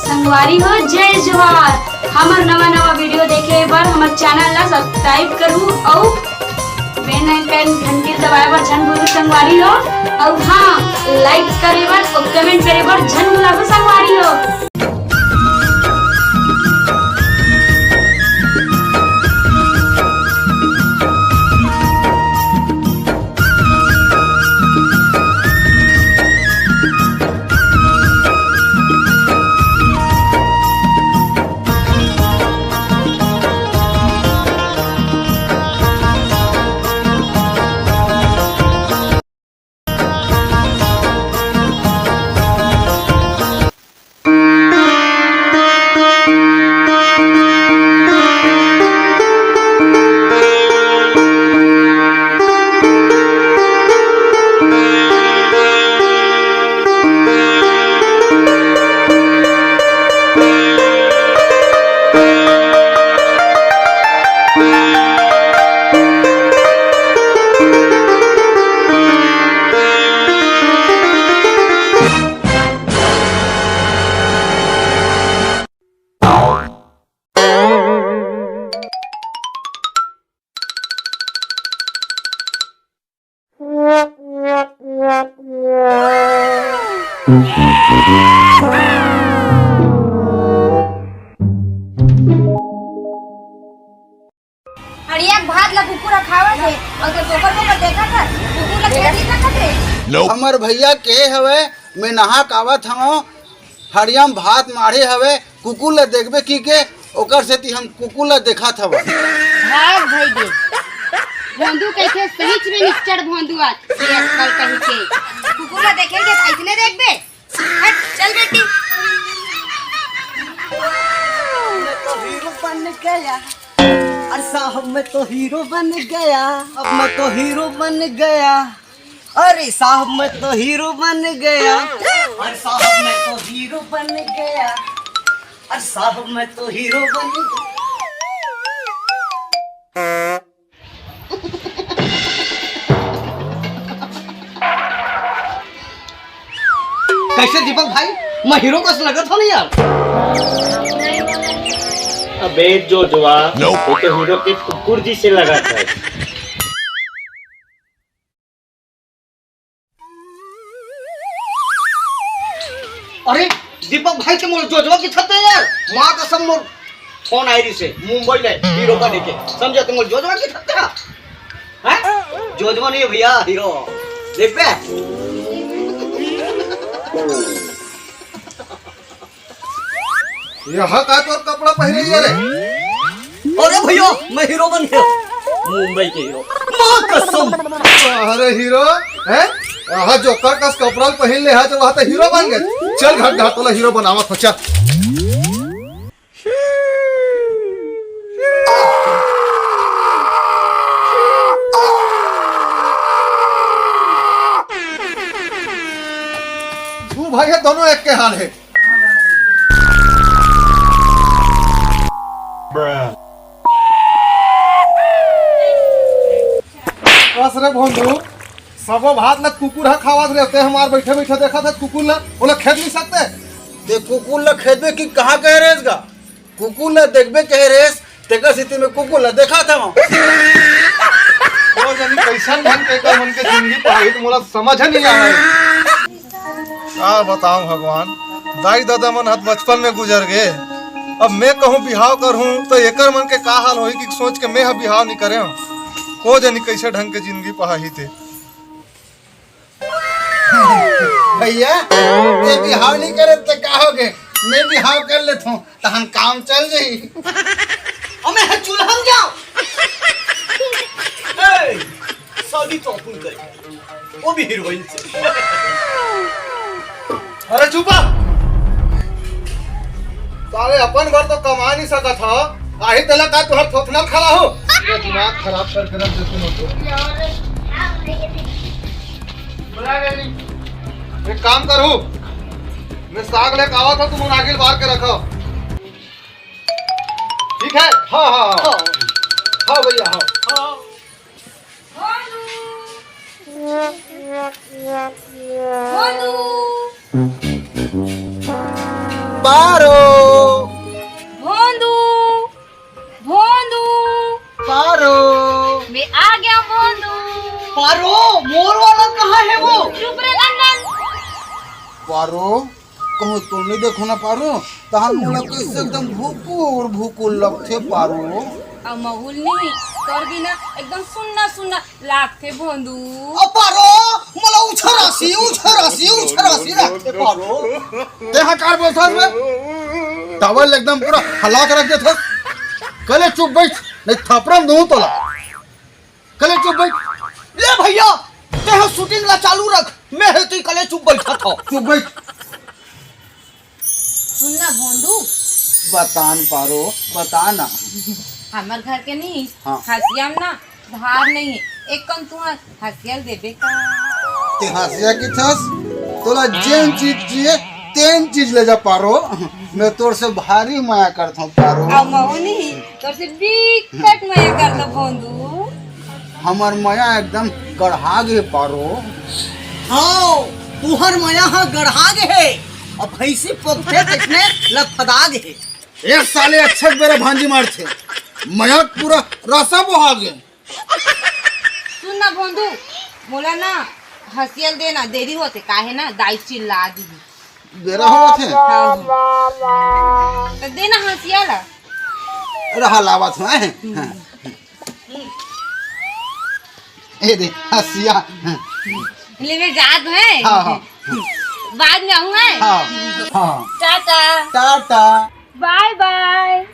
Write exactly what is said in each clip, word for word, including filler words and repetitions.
संगवारी हो, जय जोहार। हमर नवा नवा वीडियो देखे बर हमर चैनल ला सब्सक्राइब करू अउ बेल आइकन घंटी दबाए बर झन भूलू संगवारी हो। अउ हाँ, लाइक करे बर अउ कमेंट करे बर झन भूलू संगवारी हो। हड़िया के भात ला कुकुर ह खावत हे, अउ तो बोकर बोकर देखत हस, कुकुर ला खेत नहीं सकत हे। हमर भैया के हवे, मैं नहा के आवत हवं, हड़िया म भात माढ़े हवे, कुकुर ला देखबे की के, ओकर सेती हम कुकुर ला देखत हवन। भाग भई दे। भोंदू कहिथे सहीच में निच्चड़ भोंदू आत, ये अक्कल कही के। कुकुर ला देखे के अइसने देखबे? हट, चल बेटी। मैं तो हीरो बन गया। अरे साहब, मैं तो हीरो बन गया। अब मैं तो हीरो बन गया। अरे साहब, मैं तो हीरो बन गया। अरे साहब, मैं तो हीरो बन गया। अरे साहब, मैं तो हीरो बन गया। कैसे दीपक भाई, मैं हीरो कस लगत हंव ना यार? अबे जोजवा, वो तो हीरो के कुकुर जइसे लगत हे। अरे दीपक भाई, ते मोला जोजवा किथस यार, माँ कसम मोर फोन आय रहिसे मुंबई ले हीरो बने के, समझे? ते मोला जोजवा किथस, हैं? जोजवा नहीं हे भैया, हीरो। देखबे? ये हा का तोर कपड़ा पहिरे हे रे? अरे भैया, मैं हीरो बन गया, मुंबई के हीरो, माँ कसम। अरे हीरो, हैं? आहा, जोकर कस कपड़ा पहिन ले हा, तो वहाँ तो हीरो बन गए। चल घर, घर तोला हीरो बनावत हंव, चल। दू भाई हे, दोनों एक के हाल हे। बस रे भोंदू, सबो भात ल कुकुर ह खावत रे, ते हमार बइठे बइठे देखत हस कुकुर ल, ओला खेद नइ सकते? ते कुकुर ल खेदबे कि कहाँ कहे रेहेस गा? कुकुर ल देखबे कहे रेहेस, तेकर सेती मैं कुकुर ल देखत हवं। ओ जनी कइसन ढंग के एकर मन के जिंदगी पाही, त मोला समझ नइ आवय। का बतावं भगवान, दाई ददा मन ह त बचपन में गुजर गे, अब मैं कहूँ बिहाव करहूँ त एकर मन के का हाल होही कि सोच के मैं ह बिहाव नइ करेंव। को जनी कइसे ढंग के जिंदगी पहाही ते। भैया, ते बिहाव नइ करे त का होगे, मैं बिहाव कर लेथंव। तहन काम चल जाही। अबे, हे चूल्हा में जाओ। ए, शादी तो अपन करेंगे, वो भी हीरोइन से। अरे चुप! साले अपन बर तो कमा नइ सकत हव, आही तेला का तुहर थोथना खड़ा हो? ये दिमाग खराब करके रख देते हो तो। एक काम करो, मैं साग लेके आवा था, तुम उन आगे बार के रखो। ठीक है? हाँ, हाँ, हाँ। हाँ भैया, हाँ। हाँ। गोलू। गोलू। पारो। भोंदू, भोंदू। पारो। मैं आ गया भोंदू। पारो, मोर वाला कहाँ है वो? चुप रे नंदन। पारो, कहूँ तो नहीं देखो ना पारो, तहां मोला कैसे एकदम भुकुर भुकुर लगथे पारो। अब माहौल नहीं, तोर भी ना एकदम सुन्ना सुन्ना लागथे भोंदू। अब पारो, मोला उछरासी, उछरासी, उछरासी लागथे पारो। तेहा कार बोलथस बे? टावल एकदम पूरा हला के रख देथस। कले चुप बैठ, नहीं थपरम दूं तोला। कले चुप बैठ। ले भैया, तेहा शूटिंग ला चालू रख, मैं हे तुई कले चुप बैठा था। चुप बैठ। सुन ना भोंदू। बतान पारो, बता ना। हमर घर के नहीं, हाँ। हसिया में ना धार नहीं है, एक कन तुहर हसिया ल देबे का? ते हसिया की थस, तोला जेन चीज चाहिए, तेन चीज ले जा पारो। मैं तोर से भारी मया करथौं पारो। अब महू नहीं, तोर से बिकट मया करथौं भोंदू। हमर मया एकदम गढ़ा गे पारो। हाँ, तुहर मया हा गढ़ा गे हे। अब भैंसी पोकथे तइसने लदफदा गे हे। ए साले, अच्छा बेरा भांजी मारथे। मया पूरा रसा बोहा गे। सुन ना भोंदू, मोला ना हसिया ल दे ना, देरी होथे, काहे ना दाई चिल्ला दिही। बेरा होवत हे। हाँ। तो दे ना हसिया ला। रहा लावत हूँ, हैं? हाँ। ए दे, हसिया। ले मैं जात हूँ, हैं? हाँ, हाँ। बाद में आऊँ, हैं? हाँ, हाँ। टाटा। टाटा। बाय बाय।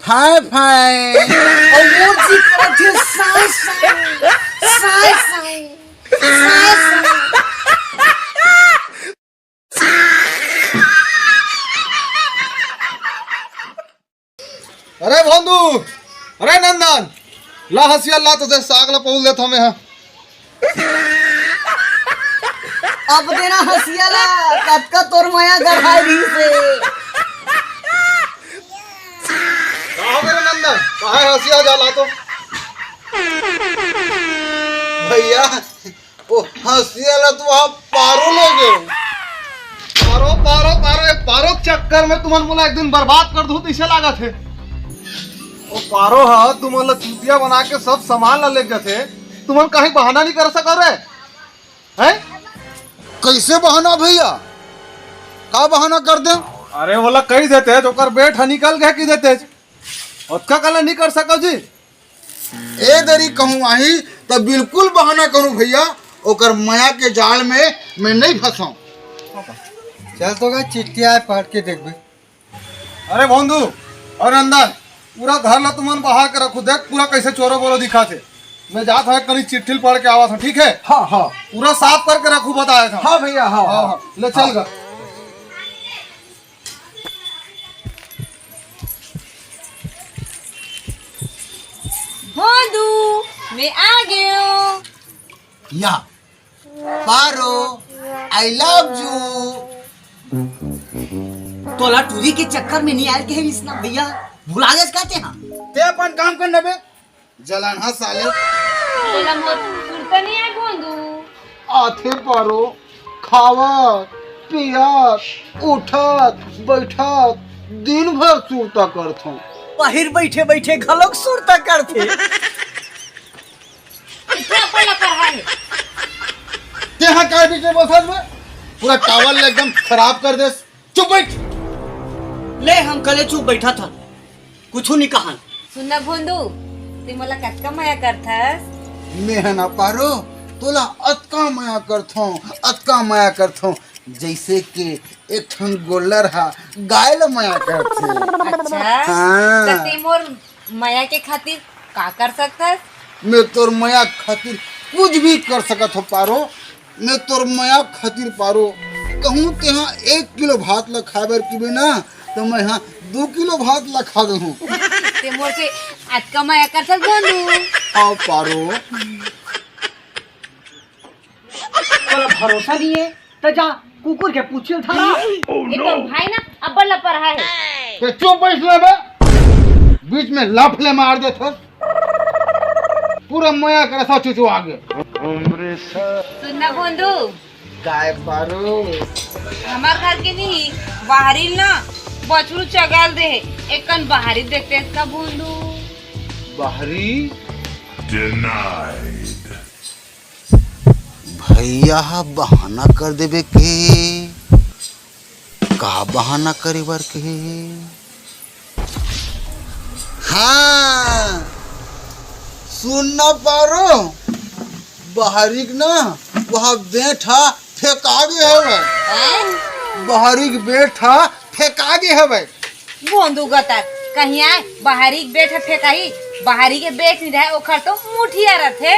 फाय फाय। और मोर जी करत हे साय साय, साय साय, साय साय। अरे भोंदू, अरे नंदन, ला हसिया ला तो दे, साग ला पहुल देत हमें हा। अब देना हसिया ला, कतका तोर मया गढ़ाई रहिस हे। का हो गे रे नंदन, काहे हसिया जाला तो? भैया, ओ हसिया ला तो आप पारो ले गए। पारो, पारो, पारो, ये पारो के चक्कर में तुमन मोला एक दिन बर्बाद कर दूँ, तइसे लागत हे। ओ पारो ह तुमन ला चूतिया बना के सब सामान ला ले जाथे, तुमन कहीं बहाना नहीं कर सको रे, हैं? कैसे बहाना भैया? का बहाना कर दे? अरे ओला कही देते, ओकर बेट ह निकल गए कही देते, ओतका काला नहीं कर सको जी। ए दरी कहूँ आही त बिल्कुल बहाना करूँ भैया, ओकर मया के जाल में मैं नहीं फंसाऊँ। चल तो गा, चिट्ठी आए पढ़ के देखबे। अरे भोंदू, अरे नंदन, पूरा घर ला तुमन बहार के रखू, देख पूरा कैसे चोरो बोरो दिखाथे। मैं जात हूँ, एक कनी चिट्ठी ल पढ़ के आवत हूँ, ठीक है? हाँ, हाँ। पूरा साफ करके रखू, बताया था। हाँ भैया, हाँ, हाँ, हाँ। हाँ। ले चल गा। भोंदू, मैं आ गयो। या, पारो, I love you। तोला टूरी के चक्कर में नहीं आयल के हे विश्वनाथ भैया, भुला गेस का तेहा? ते अपन काम कर न बे, जलान हा साले। तोला मोर सुरता नहीं आय भोंदू। आथे पारो, खावत, पियत, उठत, बैठत, दिन भर सुरता करथों। पहिर बैठे बैठे घलोक सुरता करथे। इतना बड़ा पढ़ा है। तेहा काय बीच में बसत में? पूरा टावल एकदम खराब कर देस। चुप बैठ। ले, हम कले चुप बैठा था, कुछू नहीं कहा। सुन ना भोंदू, ते मोला कतका मया करथस? मैं ह ना पारो, तोला अतका मया करथों, अतका मया करथों, जैसे कि एक ठन गोल्लर हा गाय ल मया करथे। अच्छा, हाँ। त ते मोर मया के खातिर का कर सकथस? मैं तोर मया खातिर कुछ भी कर सकत हो पारो। मैं तोर मया खातिर पारो, कहूँ तेहा एक किलो भात ला खाए बर किबे ना, तो मैं हा दू किलो भात ला खा देहूँ। ते मोर से अतका मया करथस भोंदू। आओ पारो। तोला भरोसा नहीं है, तो जा कुकुर के पूछी उठा ला। ये तो भाई ना अब्बड़ लपरहा है। ते चुप बैठ ले बे, बीच में लफले मार देथस। पूरा मया के रसा चुचुआ गे। सुन ना भोंदू। काय पारो? हमार घर के नहीं, बाहरी ना, बछरू चगल दे हे, एकन बाहरी देखते का भोंदू। बाहरी? भैया हा बहाना कर देबे के, का बहाना करे बर के? हाँ, सुन ना पारो, बाहरी के ना, वहाँ बेंट हा फेंका गे हवय। हैं? बाहरी के बेंट हा फेंका गे हवय। भोंदू गतर, कहीं आय, बाहरी के बेंट हा फेंकाही, बाहरी के बेंट नहीं रहे, ओखर तो मुठिया रथे।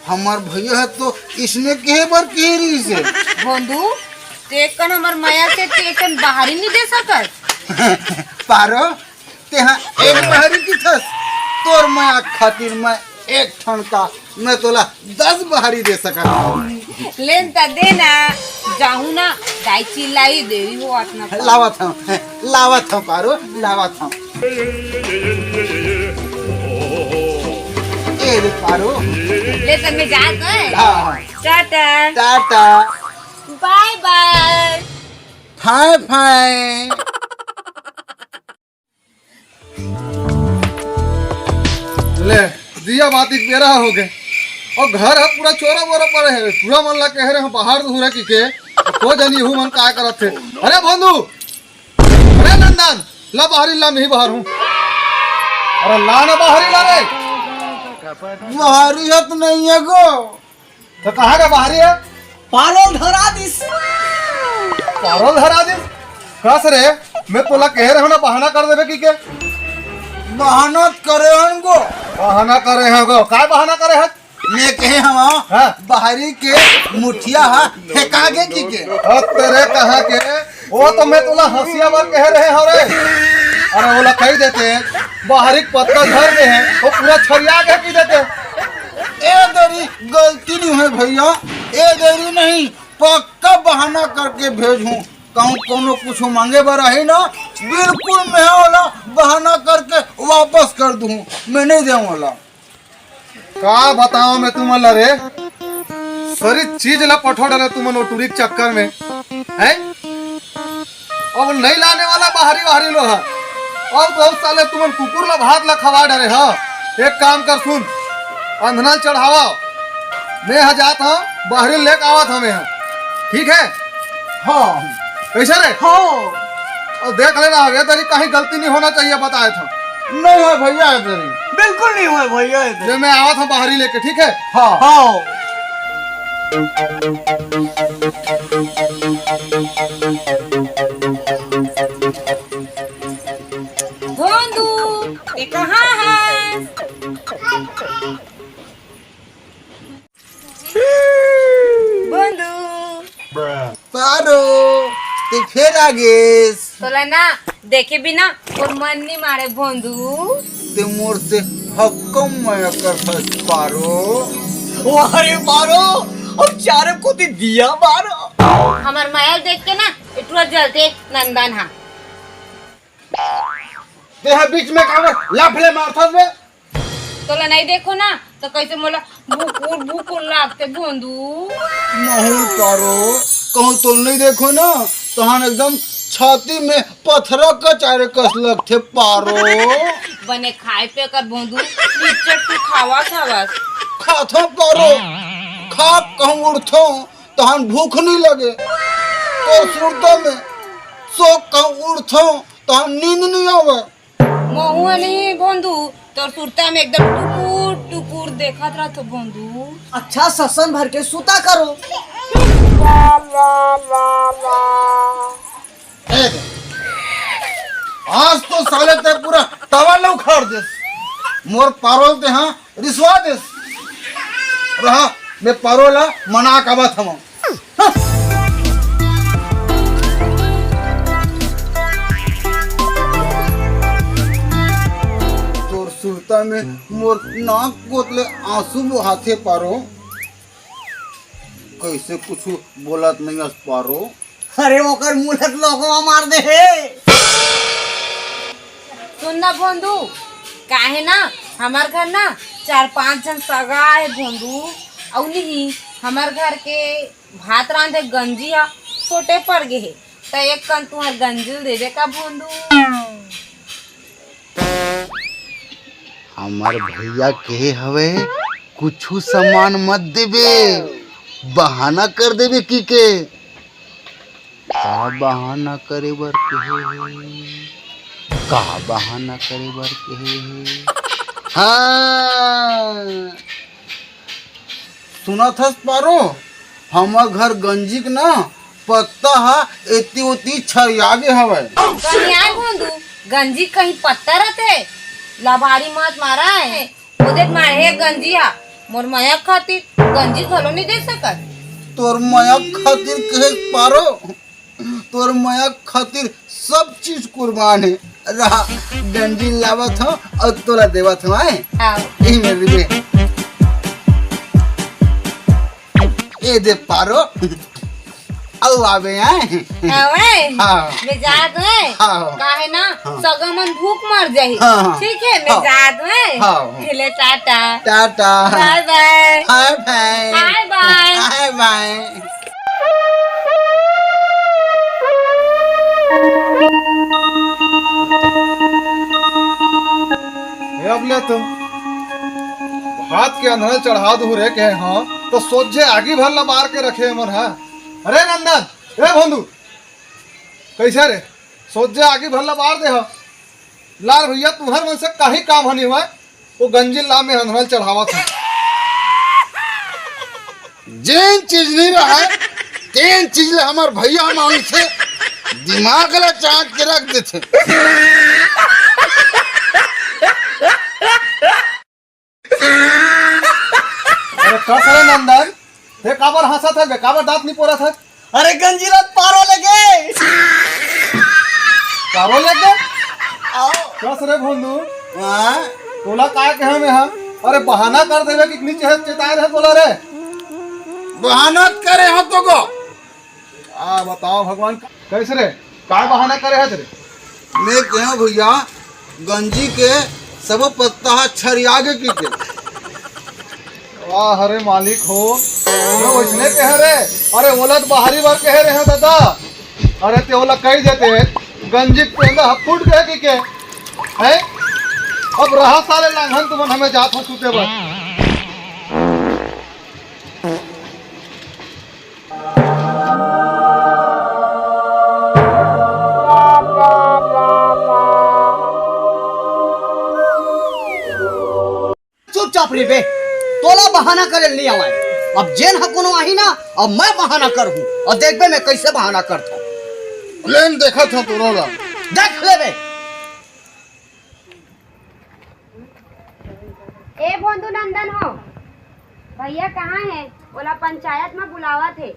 हमर भैया ह तो इसने कहे बर कहे रहिस हे। भोंदू, ते कन हमर मया के ते कन बाहरी नहीं दे सकत। पारो, तेहा एक बाहरी किथस, तोर मया खातिर मैं एक ठन का, मैं तोला दस बाहरी दे सकत हूँ। लेन त दे ना, जाहू ना, दाई चिल्लाई देवी हो आतना। लावत हूँ, लावत हूँ पारो, लावत हूँ। ए रे पारो। ले त मैं जात हूँ। हाँ, हाँ। टाटा। टाटा। बाय बाय। फाय फाय। ले, दिया बाती के बेरा हो गे। अउ घर ह पूरा चोरा बोरा पड़े हे। पूरा मन ला कहे रहे हंव बाहर दूहूं कि के, को जानी एहू मन काय करत हे। अरे भोंदू, अरे नंदन, ला बाहरी ला, मैं ही बाहर हूँ। अरे ला ना बाहरी ला रे। बाहरी ह तो नहीं हे गो। त कहाँ का बाहरी हे? पारोल धरा दिस। पारोल धरा दिस? कस रे, मैं तोला कहे रहे हंव ना बहाना कर देबे कि के? बहाना करे हन गो। बहाना करे हन गो? काय बहाना करे हन? मैं कहे हंव, हाँ। बाहरी के मुठिया हा फेंका गे कि के? ओ तेरे कहाँ के? ओ तो मैं तोला हंसिया बर कहे रहे हंव रे। अरे ओला कहि देते, बाहरी के पत्ता झर गे हे, ओ पूरा छरिया गे कहि देते। ए दरी, गलती नहीं हे भैया, ए दरी नहीं, पक्का बहाना करके भेजहूँ। कहूँ कोनो कुछ मांगे बर आही ना, बिल्कुल मैं ओला बहाना करके वापस कर दूँ, मैं नहीं देवं ओला। का बतावं मैं तुमन ला रे, सरी चीज ला पठो डरे तुमन ओ टूरी के चक्कर में, हैं? अब नहीं लाने वाला बाहरी बाहरी लो हा। अब बहुत साले तुमन कुकुर ला भात ला खवा डरे हा। एक काम कर सुन, अंधना चढ़ावा, मैं हा जात हंव, बाहरी लेके आवत हंव मैं हा। ठीक हे? हाँ। कैसे रे? हाँ। अउ देख लेना, ये दरी कहीं गलती नहीं होना चाहिए, बताए था। नहीं हे भैया, ये दरी। बिल्कुल नहीं हे भैया, ये दरी। ये मैं आवत हंव बाहरी लेके, ठीक हे? हाँ। हाँ। भोंदू, ते कहाँ हे? भोंदू। पारो, ते फेर आ गेस। तोला ना देखे बिना मोर मन नी मारे भोंदू। ते मोर से हक्कम मया करथस पारो। वाह रे पारो, अब चारों कोती दिया बारो। हमर मया देख के ना ए टूरा जलथे नंदन हा। तेहा बीच में काबर लफले मारथस बे? तोला नहीं देखो ना, तो कैसे मोला भुकुर भुकुर लागथे भोंदू। नहीं पारो, कहूँ तोला नहीं देखो ना, तहान एकदम छाती में पथरा कचारे कस लगथे पारो। बने खाए पे कर भोंदू, इज्जत तू खावा खावस। खाथो पारो, खा कहूँ उठथो, तहान भूख नहीं लगे। तोर सुरता में सो कहूँ उठथो, तहान नींद नहीं आवे। महुआ नहीं भोंदू, तोर सुरता में एकदम टुकुर टुकुर देखत रहथो भोंदू। अच्छा, ससन भर के सुता करो। ए दे, आज तो साले ते पूरा तवा ल उखाड़ देस। मोर पारोल ते हाँ रिसवा देस। रहा, मैं पारोल ला मना काबत हवं। तोर सुरता में मोर नाक कोत ले आंसू बोहाथे पारो। कैसे कुछ बोलत नहीं अस पारो? अरे ओकर मुलत लोकवा मार दे हे। सुन ना भोंदू, काहे ना हमर घर ना चार पांच झन सगा हे भोंदू, अउ नहीं हमर घर के भात रांधे गंजी ह छोटे पड़ गे हे, त एक कन तुंहर गंजी ल देबे का भोंदू? हमर भैया केहे हवे, कुछु सामान मत देबे, बहाना कर देबे कहिके। का बहाना करे बर केहे हे? का बहाना करे बर केहे हे? हाँ, सुनत हस पारो, हमर घर गंजी के ना पत्ता ह एती ओती छरिया गे हवय। कहीं आय भोंदू, गंजी कहीं पत्ता रथे, लबारी मत मारा है। ओदे मारे हे गंजी हा, मोर मया खातिर गंजी घलो नहीं दे सकत। तोर मया खातिर कहे पारो, तोर मया खातिर सब चीज कुर्बान है। रहा, गंजी लावत हो और तोला देवत हो, आए? हाँ। यही मेरे लिए। ए दे पारो, अउ आबे आए। हवय? हाँ। मैं जात हूँ। हाँ। काहे ना, हाँ। सगा मन भूख मर जाही। हाँ, हाँ। ठीक है, मैं हाँ। जात हूँ। हाँ। चले, टाटा। टाटा। बाय बाय। Hi bye. Hi bye. Hi bye. हे अब ले तो भात के अंधरा चढ़ा दू रे के, हाँ, तो सोझे आगी भर ला बार के रखे मन, हाँ। अरे नंदन, ए भोंदू, कैसे रे? सोझे आगी भर ला बार दे ह। लाल भैया, तुहर मन से काही काम ह नहीं हुआ, वो गंजी ला में हंधरल चढ़ावत है। जेन चीज नहीं रहा, तेन चीज ले हमर भैया मांगथे, दिमाग ला चाट के रख देथे। अरे कस रे नंदन, ते काबर हंसत है बे? काबर दांत नहीं पोरत है? अरे गंजीरत पारो लगे। पारो लगे? आओ। कस रे भोंदू? हाँ? तोला काय कहे में हम? अरे बहाना कर देवे कि नीचे है चेताए रहे तोला रे। बहाना करे हो तो को। आ बताओ भगवान, कैसे रे? काय बहाना करे हस रे? मैं कहेंव भैया, गंजी के सबो पत्ता ह छरिया गे कहिके। वाह, अरे मालिक हो, मैं वैसने कहे रे। अरे ओला तो बाहरी बार कहे रहे हैं दादा। अरे ते ओला कह देते, गंजी के पेंदा ह फूट गए कहिके। हैं? अब रहा साले लांघन, तुमन हमें जात हो सूते बर। चुपचाप रहिबे, तोला बहाना करे नहीं आवे। अब जेन ह कोनो आही ना, अब मैं बहाना करहूं, और देखबे मैं कैसे बहाना करथंव। लेन देखत हंव तोरो ला। देख लेबे। ए भोंदू नंदन हो, भैया कहाँ है? ओला पंचायत में बुलावत है।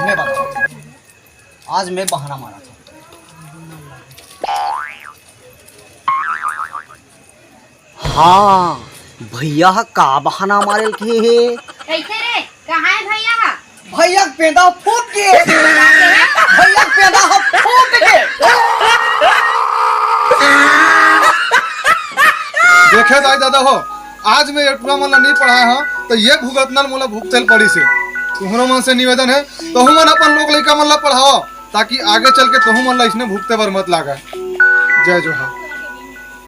मैं बतावत हंव। आज मैं बहाना मारत हंव। हाँ, भैया ह का बहाना मारे ल कहे हे? कैसे रे? कहाँ है भैया ह? भैया के पेंदा फूट गे। भैया के पेंदा ह फूट गे। देखे दाई दादा हो, आज मैं ये टूरा मन ला नहीं पढ़ाए हंव, तो ये भुगतना ल मोला भुगते ल पड़िस हे। तुहरो मन से निवेदन है, तहु मन अपन लोग लइका मन ला पढ़ाओ, ताकि आगे चल के तहु मन ला इसने भुगते बर मत लागे। जय जोहार।